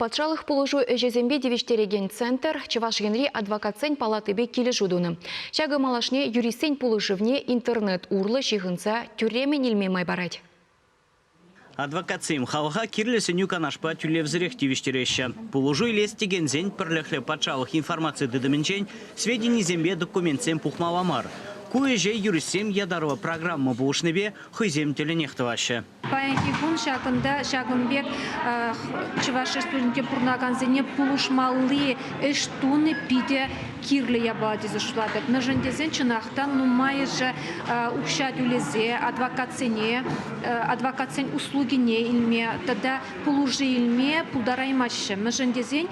Патшалӑх пулӑшу ӗҫӗсемпе тивӗҫтерекен центр Чӑваш Енри адвокатсен палатипе килӗшӳ тунӑ. Ҫакӑ малашне юристсен пулӑшӑвне интернет урлӑ ҫыхӑнса тӳрремӗн илме май парать. Адвокатсем халӑха кирлӗ сӗнӳ-канашпа тӳлевсӗрех тивӗҫтереҫҫӗ. Пулӑшу илес текенсен пӗрлӗхлӗ патшалӑх информаци тытӑмӗнчен сведенисемпе документсем пухмалла мар. Ку ӗҫе юристсем ятарлӑ программа пулӑшнипе хӑйсем тӗллӗнех тӑваҫҫӗ. Паянхи кун ҫакӑнта ҫакӑн пек Чӑваш Республикинче пурӑнакансене пулӑшмалли ӗҫ туни питӗ кирлӗ япала тесе шутлатӑп. Мӗншӗн тесен чӑнах та нумайӑшӗ укҫа тӳлесе адвокатсене, адвокатсен услугине илме тата пулӑшу илме пултараймаҫҫӗ. Мӗншӗн тесен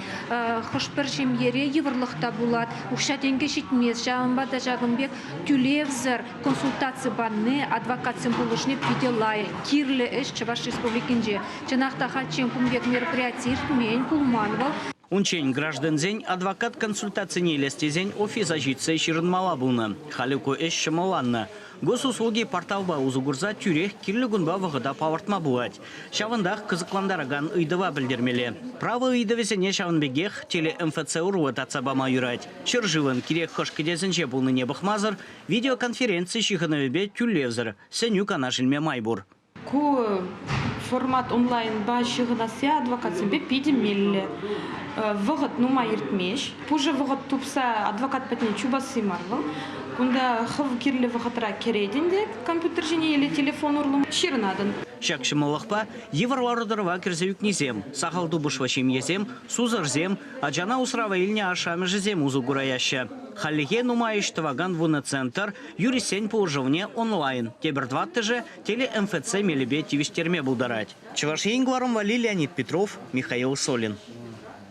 хӑш-пӗр ҫемьере йывӑрлӑх та пулать, укҫа-тенкӗ ҫитмест. Ҫавӑнпа та ҫакӑн пек тӳлевсӗр консультаци пани, адвокатсем пулӑшни питӗ лайӑх, кирлӗ ӗҫ Чӑваш Республикинче. Чӑнах та хальччен кун пек мероприяти иртмен, пулман вӑл. Унччен граждансен адвокат консультацине илес тесен офиса ҫитсе ҫырӑнмалла пулнӑ. Халӗ ку ӗҫ ҫӑмӑлланнӑ. Госуслуги порталпа усӑ курса тӳрех кирлӗ кунпа вӑхӑта палӑртма пулать. Ҫавӑнтах кӑсӑклантаракан ыйтӑва пӗлтермелле. Право ыйтӑвӗсене ҫавӑн пекех теле-МФЦ урлӑ татса пама юрать. Ҫӗршывӑн кирек хӑш кӗтесӗнче пулнине пӑхмасӑр видеоконференци ҫыхӑнӑвӗпе тӳлевсӗр сӗнӳ-канаш илме май пур. Ку формат онлайнпа ҫыхӑнасси адвокатсемпе питӗ меллӗ. Вӑхӑт нумай иртмест. Пушӑ вӑхӑт тупса адвокат патне чупасси мар вӑл. Кунта хӑв кирлӗ вӑхӑтра кӗретӗн те компьютер ҫине или телефон урлӑ ҫырӑнатӑн. Ҫак ҫӑмӑллӑхпа йывӑр лару-тӑрӑва кӗрсе ӳкнисем, сахал тупӑшлӑ ҫемьесем, сусӑрсем, ачана усрава илнӗ ашшӗ-амӑшӗсем усӑ кураяҫҫӗ. Хальлӗхе нумай ӗҫ тӑвакан вунӑ центр юристсен пулӑшӑвне онлайн, тепӗр тӑваттӑшӗ теле-МФЦ мелӗпе тивӗҫтерме пултарать. Чӑваш Ен кӑларӑм валли Леонид Петров, Михаил Солин.